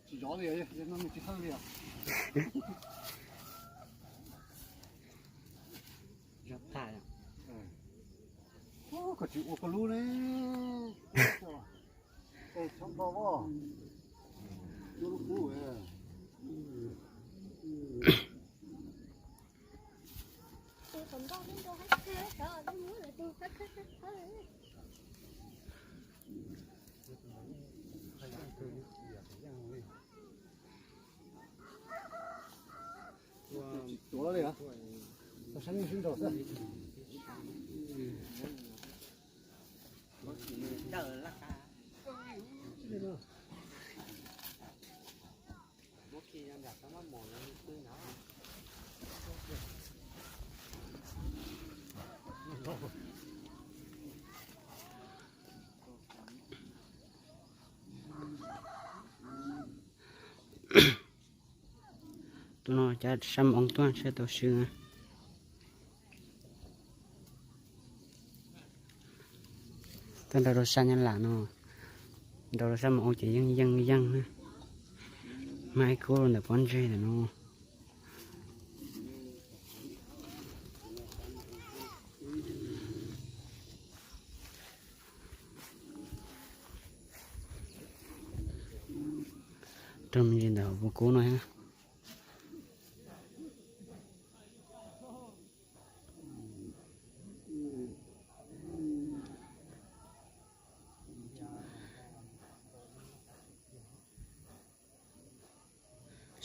Tsis zov li, no tsis hawj li os. Koj tsis ua koj lub ne. Txhob nto os. Lub lub kub. Tuav li, sab sib nraus xwb. Tus no cas sab Moo Oov tuaj sab tau swb. Tuaj nrog rau sab Nyab Laj no, nrog rau sab Moo Oov ces yeej yeej yeej na. Mas ib kub ntawm pob ntseg ntawm no. Rau me ntsis ntawm hauv pob kub no thiab.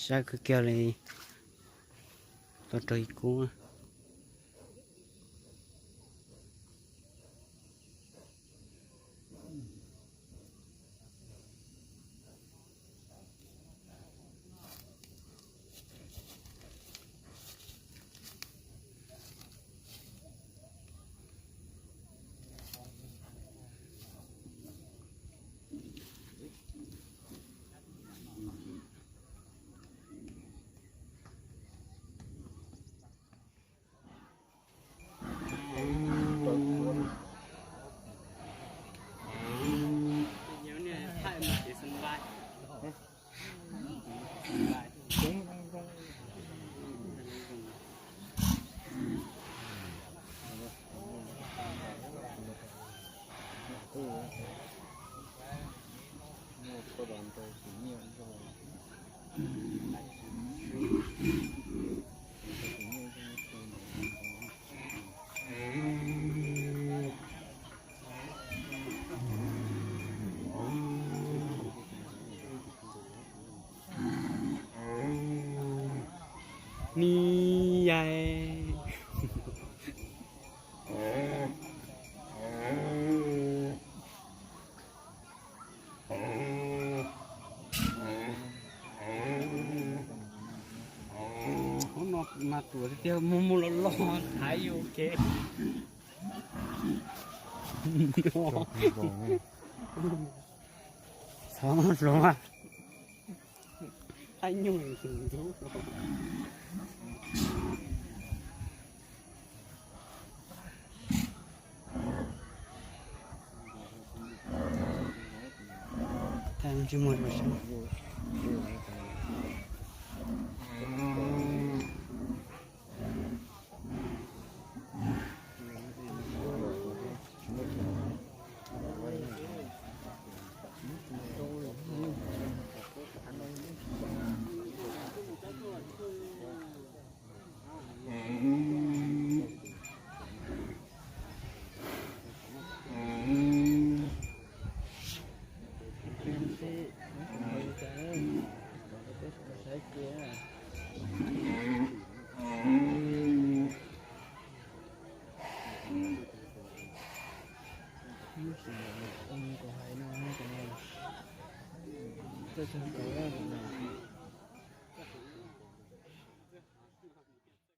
Sab kawg kiag li, tau rau ib kub. Yai. Hnub no mas tuaj tiag tiag, mus mus los los thaiv yus kev. Txhob hloov. Thaij nyuj ntxub. Thaij tsis muaj lus sab. Lub sij hawm ua li kuv hais no, kuv no, txawj txog kauv no.